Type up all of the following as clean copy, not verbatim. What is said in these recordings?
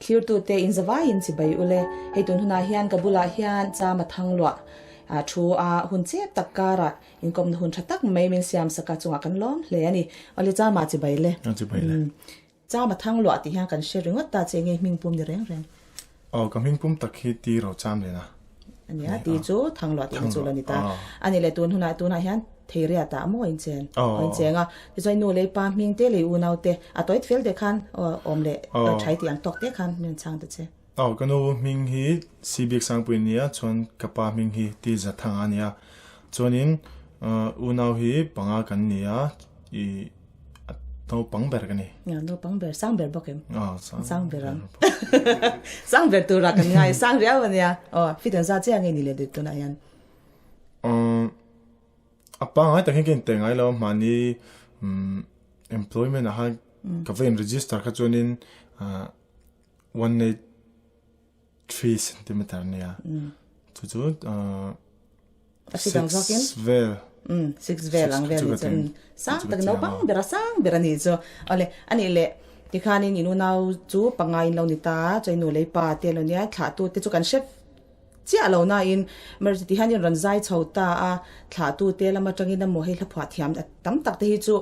Thlirtute in zavaiin chibai ule. Hei tun hunah hian ka bulah hian Chama Thangluah thu a hun chep tak karah inkawmna hun tha tak mai min siam sak a chungah kan lawm hle a ni. Awle Chama chibai le. Chibai le. Chama Thangluah tih hian kan hre ringawt ta che nge hming pum ni reng reng. Aw ka hming pum tak hi ti ro cham lena. Ania ti chu Thangluah tihna chu lo ni ta. Ani le tun hunah tunah hian Theiria tah maw in chen in cheng a. Tichuan nu lei pa hming te lei unau te a tawit fel te khan awm leh thai tih ang tawk te khan min chhang ta che. Aw ka nu hming hi Sibik Sangpui ania chuan ka pa hming hi Ti Zathanga ania. Chuanin unau hi panga kan ni a i naupang ber ka ni. Naupang ber sang ber bawk em? Aw sang ber ang. Sang ber tura kan ngai sang riau ania. Aw fitan za chiah nge ni leh tunah hian. A pangngai tak hian ka intel ngai lo a, mahni employment ah khan ka va in register kha chuanin 183 centimeter a nia chu chu 6 vel 6 vel ang vel ni chu sang tak naupang ber a sang ber a ni chu awle anih leh tikhanin in unau chu pangngai in lo ni ta chuan nu leh pa te lo nia thlah tu te chu kan hre Chiah lo nain Mercy ti hian in rawn zai chho ta a, thlahtute lam atangin emaw hei hlaphuah thiam tam tak te hi chu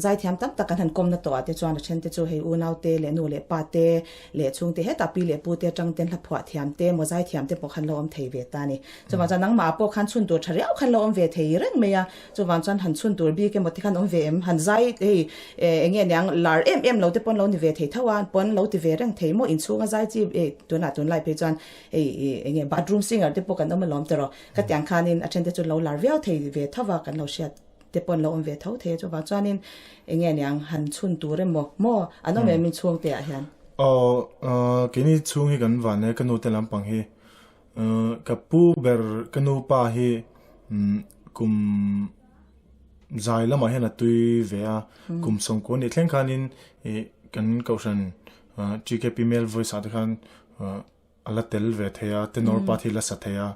zai thiam tam tak kan han kawmna tawh ah te chuan a then te chu hei unau te leh nu leh pa te leh chhungte hetah pi leh pu te atang ten hlaphuah thiam te emaw zai thiam te pawh khan lo awm thei ve ta a ni. Chuvang chuan nangmah ah pawh khan chhun tur tha riau khan lo awm ve thei reng mai a, chuvang chuan han chhun tur bik emaw te khan awm ve em? Han zai hei eng nge niang lar em em lo te pawn lo ni ve thei tho a, pawn lo ti ve reng thei maw inchhunga zai chi tunah tunlai phei chuan Hei i eng nge bathroom singer te pawh kan awm alawm tawh rawh. Ka tiang khanin a then te chu lo lar viau thei ve tho va kan lo hriat te pawh an lo awm ve tho thei a chuvang chuanin eng nge niang han chhun tur emaw maw an awm em in chhung te ah hian. Aw keini chhung hi kan van e ka nu te lampang hi ka pu ber ka nu pa hi kum zai lamah hian a tui ve a kum sawmkua nih thleng khanin ih kan kohhran TKP male voice ah te khan A la tel ve thei a, tenor part hi la sa thei a.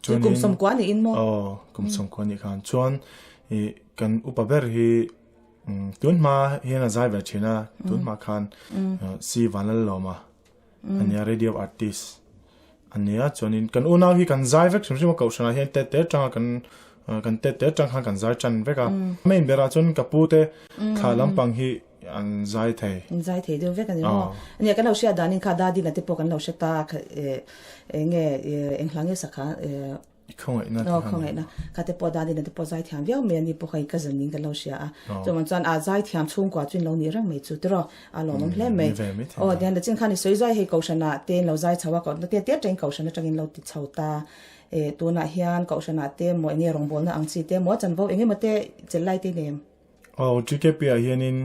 Chuan kum sawmkua niin maw? Aw, kum sawmkua nih khan. Chuan i kan upa ber hi tun hma hian a zai ve thin a, tun hma khan C Vanlallawma a nia, radio artist a nia. Chuanin kan unau hi kan zai vek hrim hrim a, kohhranah hian tet te atanga kan kan tet te atang khan kan zai tan vek a. Main berah chuan ka pu te thla lampang hi An zai thei. An zai thei deuh vek a ni maw? Nia kan lo hriat danin kha Dadina te pawh kan lo hre ta eng nge eng hla nge sakha I khawngaihna te kha. Khawngaihna kha te pawh Dadina te pawh zai thiam viau mai a ni pawh kha i cousin in kan lo hria a. Chuan chuan a zai thiam chhungkua chu in lo nih reng mai chu tiraw a lawmawm hle mai. Aw tihian lachin khan i sawi zai hei kohhranah te in lo zai chho a kohhran te te atangin kohhran atangin lo ti chho ta tunah hian kohhranah te maw eng nge rawngbawlna ang chi te maw chanvo eng emaw te chelh lai te i nei em? Aw TKP ah hianin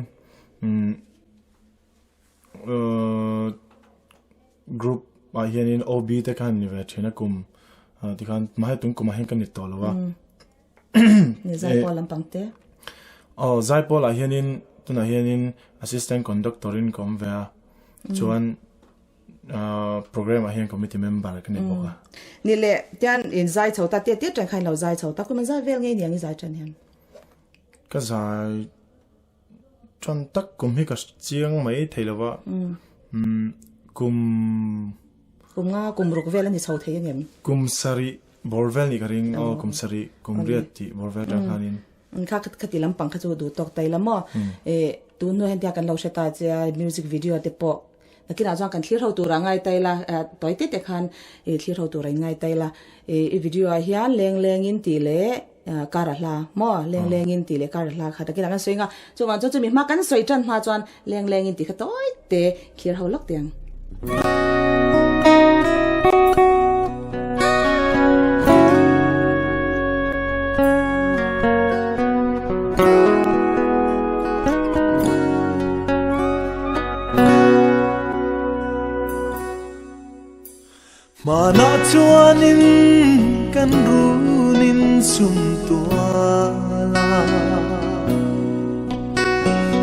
group ah hianin OB te khan ni ve thin a kum tikhan mahse tun kum ah hian ka ni tawh lo a. Ni Zaipawl lampang te. Aw Zaipawl ah hianin tunah hianin assistant conductor in ka awm ve a chuan Program ah hian committee member ka ni bawk a. Ni le tian in zai chho ta te te tang khan lo zai chho ta kum an zai vel ngei niang i zai tan hian. Ka zai tan tak kum hi ka chiang mai thei lo va. Kum Kum nga kum ruk vel ani chho thei angem. Kum sarih bawr vel ni ka ring aw kum sarih kum riat tih bawr vel tang khanin. Kha khati lampang kha chu duh tawk tai la maw. E tun hnu hian tia kan lo hre ta che a music video te pawh Nakinah chuan kan thlir ho tura ngai tai la, tawi te te khan i thlir ho tura in ngai tai la. I video ah hian leng lengin tih leh kar a hla maw? Leng lengin tih leh kar a hla kha nakinah kan sawi nga. Chuvang chuan chumi hma kan sawi tan hma chuan leng lengin tih kha tawi te thlir ho lawk teh ang. Hmanah chuanin kan runin sum tual a,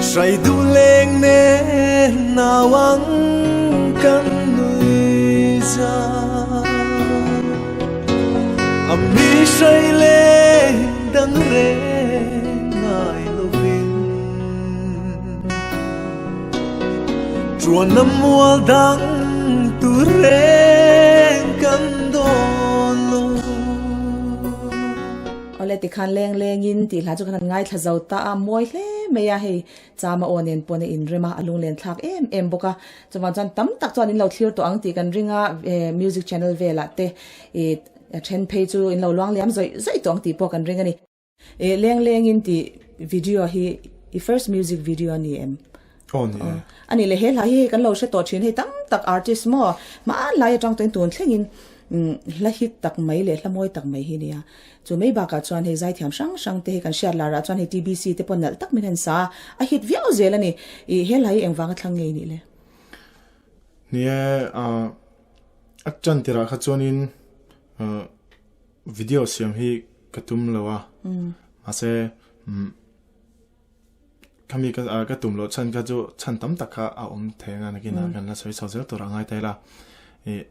hrai duh leng nen nau ang kan nui za. A mi hrai leng dang reng ngai lovin. Chuan a mual dang tur reng kan dawn lo. Awle tikhan leng lengin tih hla chu kan han ngaithla zo ta a, mawi hle mai a, hei Chama aw nen pawn a inrem a, a lunglen thlak em em bawk a, chuvang chuan tam tak chuan in lo thlir tawh ang tih kan ring a, music channel velah te ih then phei chu in lo luang liam zawih zawih tawh ang tih pawh kan ring a ni. Ih leng lengin tih video hi i first music video a ni em? Aw ni e. A nih leh he hla hi hei kan lo hre tawh thin hei tam tak artist maw hmanlai atang tawhin tun thlengin hla hit tak mai leh hla mawi tak mai hi nia. Chu mai bakah chuan hei zaithiam hrang hrang te hi kan hriat larah chuan hei TBC te pawh nalh tak min han sa a, a hit viau zel a ni. Ih he hla hi engvanga thlang ngei nih le? Ni e, a tan tirah kha chuanin video siam hi ka tum lo a, mahse Khami ka ka tum loh chhan kha chu chhan tam tak kha a awm thei anga nakin ah kan la sawi chho zel tur a ngai ta ila. Ih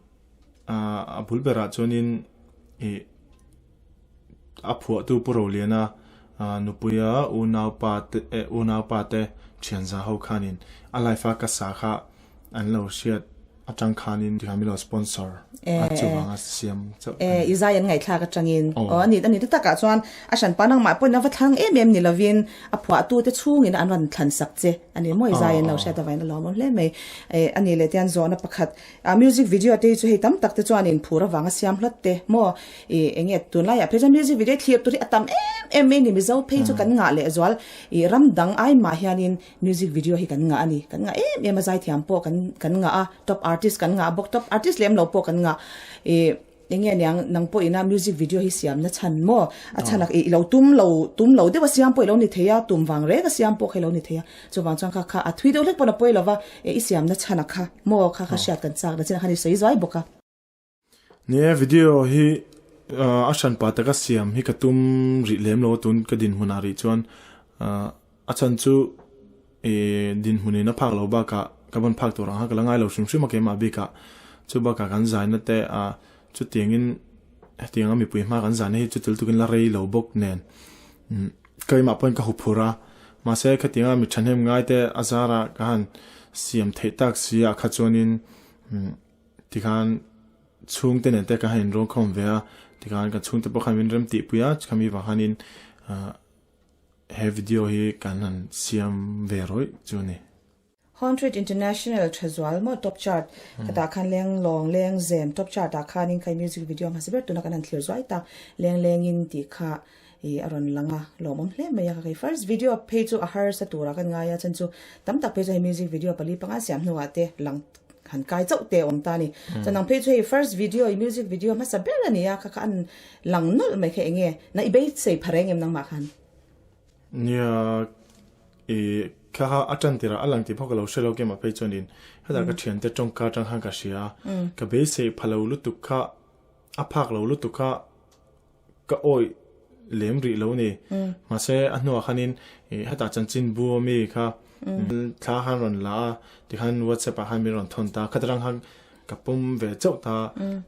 a bul berah chuanin ih a phuahtu Pu Roliana nupuia unaupa te eh unaupa te thianza ho khanin a life a ka sa kha an lo hriat atang khanin tikhan min lo sponsor a chuvanga siam chauh a ni. I zai an ngaihthlak atangin aw a ni a ni ta takah chuan a hranpa nangmah pawhin a va thlang em em ni lovin a phuahtu te chhungin an rawn thlan sak che a ni maw i zai an lo hriat avangin a lawmawm hle mai a ni leh tian zawhna pakhat a music video te hi chu hei tam tak te chuan in phur avanga siam hlawt te maw i enge tunlaiah phei chuan music video thlir tur hi a tam em em mai a ni Mizo phei chu kan ngah lehzual i ram dang ai mah hianin Music video hi kan ngah a ni. Kan ngah em em a, zaithiam pawh kan kan ngah a, top artist kan ngah bawk, top artist lem lo pawh kan ngah. Ih eng nge niang nang pawh ina music video hi siam na chhan maw? A chhan ah ih lo tum lo tum lo deuh a siam pawh i lo ni thei a, tum vang reng a siam pawh kha i lo ni thei a. Chuvang chuan kha kha a thui deuh hlek pawn a pawi lo va, ih i siam na chhan a kha maw kha kha hriat kan chak na chin ah khan i sawi zuai bawk a. Ni e, video hi a hranpa taka siam hi ka tum rih lem lo a tun ka dinhmunah rih chuan a chhan chu ih dinhmunin a phak lo bakah ka ban phak tur ang kha ka la ngai lo hrim hrim a keimah bikah chu bakah kan zaina te ah chutiangin hetianga mipui hma kan zaina hi chutil tukin la rei lo bawk nen keimah pawhin ka huphurh a mahse khatianga mi thahnem ngai te a zarah ka han siam theih tak si ah kha chuanin. Tikhan chhungte nen te ka han inruangkhawm ve a, tikhan kan chhungte pawh khan min rem tihpui a, khami vang khanin he video hi kan han siam ve rawih chu a ni. Hundred International Thazual maw top chart khatah khan leng lawng leng zem top chart ah khanin kha music video hmasa ber tuna kan han thlir zuai ta leng lengin tih kha i a rawn lang a lawmawm hle mai a ka kei first video phei chu a harsa turah kan ngai a chan chu tam tak phei chu hei music video pali panga siam hnuah te lang han kai chauh te awm ta a ni. Chuan nang phei chu hei first video i music video hmasa ber a ni a, kha kha an lang nawlh mai kha eng nge? Na i beisei pha reng em nangmah khan? Nia, i kha kha a tan tirah a lang tih pawh ka lo hre lo keimah phei chuanin hetah ka thiante tawngka atang khan ka hria a, ka beisei pha lo lutuk kha a phak lo lutuk kha ka awih lem rih lo ni. Mahse a hnuah khanin hetah chanchin bu ami kha thla khan rawn la a, tikhan WhatsApp ah khan min rawn thawn ta. Khat atang khan ka pawm ve chauh ta.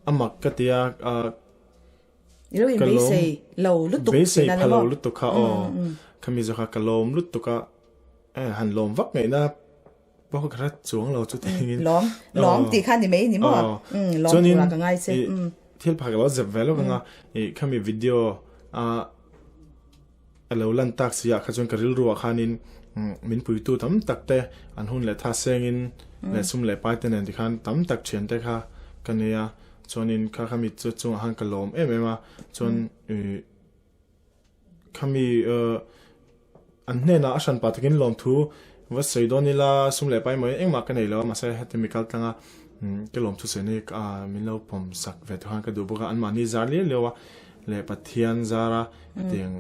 A mak ka ti a, ka lawm beisei pha lo lutuk kha aw. Khami zawk kha ka lawm lutuk a, han lawm vak ngaihna Pawh ka hre chuang lo chu tengin. Lawm, lawm tih kha ni mai ni maw? Lawm tura ka ngai che. Thil phak lo zep ve lawk anga i khami video a a lo lan tak si ah kha chuan ka rilru ah khanin min puitu tam tak te an hun leh tha sengin leh sum leh pai te nen tikhan tam tak thian te kha ka nei a chuanin kha khami chu chungah khan ka lawm em em a chuan i Khami an hnenah a hranpa takin lawmthu va sawi dawn ila sum leh pai mai engmah ka nei lo a mahse heti mi kal tlanga ka lawmthu sawi na hi min lo pawm sak ve tur khan ka duh bawk a anmahni zar liau liau a leh Pathian zara hetiang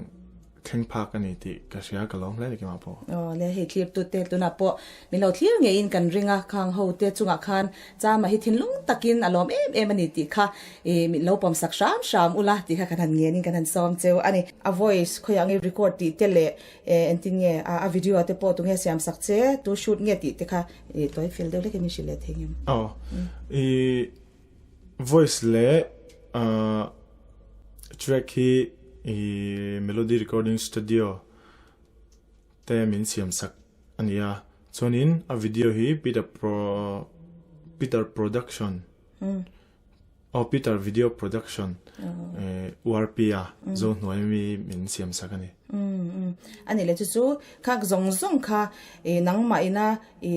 thleng phak a ni tih ka hria ka lawm hle a ni keimah pawh. Aw le hei thlir tute tunah pawh min lo thlir ngeiin kan ring a khang ho te chungah khan Chama hi thinlung takin a lawm em em a ni tih kha i min lo pawm sak hram hram ula tih kha kan han ngenin kan han sawm cheu a ni. A voice khawiah nge record tih te leh engtin nge a video te pawh tunge siam sak che tu shoot nge tih te kha i tawi fel deuh hlekin min hrilh leh thei ngem. Aw i voice leh track hi i Melody Recording Studio te min siam sak a ni a, chuanin a video hi Peter Pro. Peter Production aw Peter Video Production URP a zo hnuai mi min siam sak a ni. A ni le chu chu kha zawng zawng kha i nangmah ina i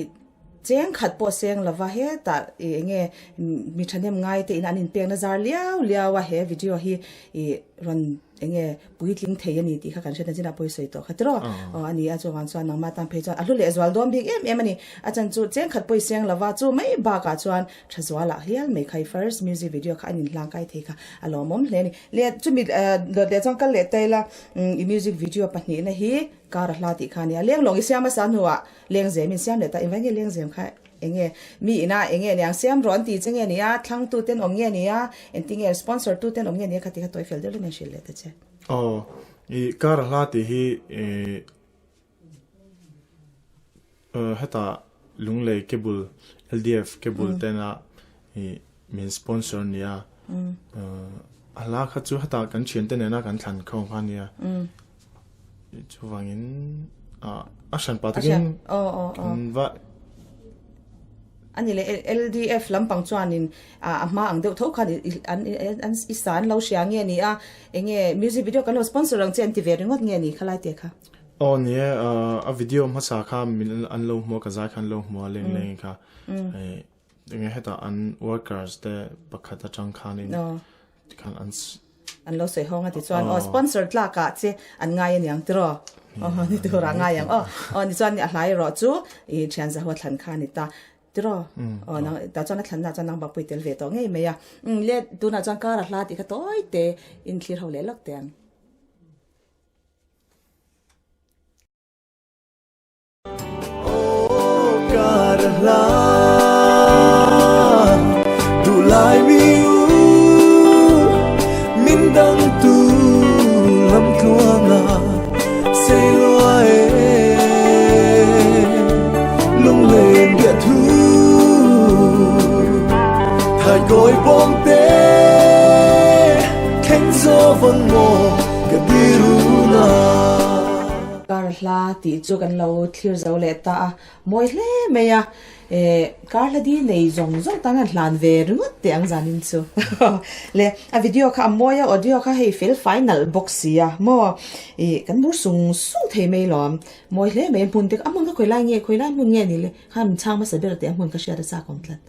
cheng khat pawh seng lova hetah i enge mi thahnem ngai te in an inpekna zar liau liau a he video hi i rawn enge puitling thei a ni tih kha kan hriat nachinah pawi sawi tawh kha tiraw aw a ni a chuvang chuan nangmah tan phei chuan a hlu leh zual dawn bik em em a ni a chan chu cheng khat pawi seng lova chu mai bakah chuan tha zualah hial mai kha i first music video kha an inhlang kai thei kha a lawmawm hle a ni le chumi dawt leh chuan kal leh ta ila i music video pahnihna hi kar a hla tih kha a nia lenglawng i siam hmasa hnuah lengzem in siam leh ta engvai nge lengzem kha Enge mi ina enge niang siam rawh an ti che nge nia, thlang tu ten awm nge nia, engti nge sponsor tu ten awm nge nia kha ti kha tawi fel deuh hlek in hrilh leh ta che. Aw, i kar a hla tih hi hetah Lunglei Cable, LDF Cable tena i min sponsor nia. A hla kha chu hetah kan thiante nena kan thlan khawm kha nia. Chuvangin a hran pa takin kan va Ani le LDF lampang chuanin a hma ang deuh tho khan an an i sa an lo hria nge ni a, enge music video kan lo sponsor ang che an ti ve ringawt nge ni khalai te kha. Aw ni e, a video hmasa kha min an lo hmu a, ka zai kha an lo hmu a leng leng kha. Enge hetah an workers te pakhat atang khanin tikhan an an lo sawi hawng a ti chuan aw sponsor tlak ah che an ngai aniang tiraw aw ni tur ah ngai ang aw aw ni chuan a hlai erawh chu i thian zahua thlan kha a ni ta tiraw aw nang tah chuan a thlan nah chuan nang bak pawh i tel ve tawh ngei mai a le tunah chuan kar a hla tih kha tawi te in thlir ho leh lawk teh ang. Kar hla tih chu kan lo thlir zo leh ta a, mawi hle mai a, eh kar hla di nei zawng zawng tan hian hlan ve ringawt teh ang zanin chu le a video kha a mawi a audio kha hei fel fai nalh bawk si a maw ih kan mur sung sung thei mai lawm mawi hle mai a hmun te a hmun kha khawi lai nge khawi lai hmun nge ni le kha min chhang hmasa ber teh a hmun ka hriat a chak awm tlat.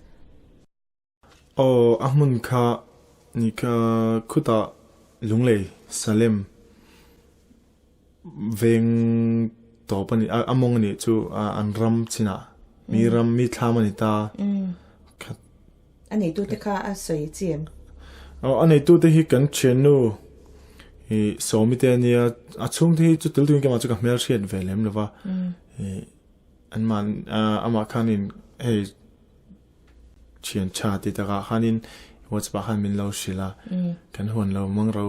Aw, a hmun kha ni kha khutah Lunglei Salem veng tawp a ni, a mawng a nih chu an ram chinah mi ram mi thlam a ni ta. A neitute kha a sawi chi em? Aw, a neitute hi kan thiannu i Sawmi te a nia, a chhungte hi chu tel tuin keimah chu ka hmelhriat ve lem lo va, anmah amah khanin hei Thian tha ti takah khanin WhatsApp ah khan min lo hrilh a, kan huan lo mang ro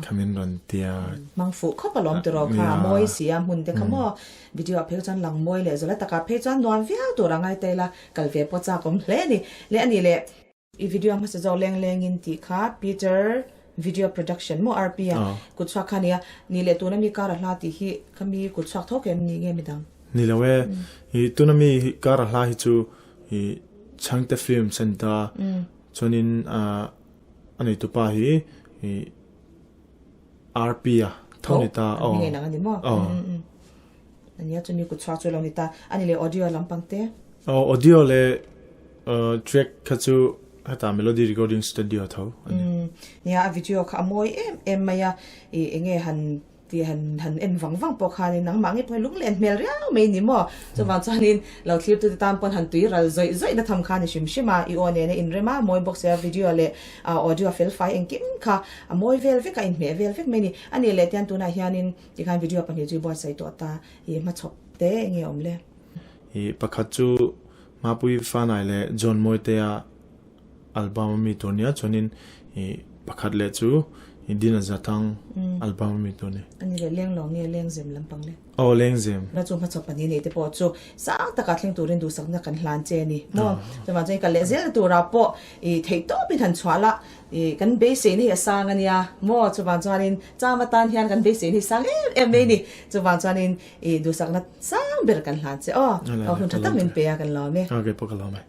kha min rawn ti a. Mang fuh khawp alawm tiraw kha a mawi si a hmun te kha maw video ah phei chuan lang mawi leh zawla takah phei chuan nuam viau tur a ngai ta ila kal ve pawh chak awm hle a ni. Leh a nih leh i video hmasa zawk leng lengin tih kha Peter video production maw RP a kut chhuak kha a ni a, nih leh tuna mi kar a hla tih hi kha mi kut chhuak tho em ni nge midang? Ni lo e, i tuna mi kar a hla hi chu i Chhangte Films a ni ta, chuanin a neitupa hi i RP a tho ni ta, aw. Hming inang a ni maw? Aw. Ania chu mi kut chhuak chu lo ni ta, a ni leh audio lampang te? Aw, audio leh track kha chu Heta Melody Recording Studio tho a ni. Nia, a video kha a mawi em em mai a, i enge han ti han han en vang vang pawh khanin nangmah ngei pawh hi lunglen hmel riau mai ni maw? Chuvang chuanin lo thlirtute tan pawn han tui ral zawih zawih na tham kha a ni hrim hrim a, i aw nena inrem a, mawi bawk sia video leh audio fel fai engkim kha a mawi vel vek a, inhmeh vel vek mai a ni. A nih leh tian tunah hianin tikhan video pahnih chu i buatsaih tawh ta, i hmachhawp te enge awm le? I pakhat chu Mapui Fanai leh John Mawitea album a mi tur nia chuanin i pakhat leh chu i Dina Zathang album a mi tur ni. A ni leh leng lo nge lengzem lampang le? Aw lengzem. Na chu hmachhawp pahnih nei te pawh chu sang takah thleng turin duhsakna kan hlan che a ni maw? Chuvang chuan i kal leh zel turah pawh i theihtawpin han chhuah la i kan beiseina hi a sang a nia maw? Chuvang chuanin cham atan hian kan beiseina hi sang em em mai a ni. Chuvang chuanin I duhsakna sang ber kan hlan che aw. Aw hun tha tak min pe a kan lawm e. Ok pawh ka lawm e.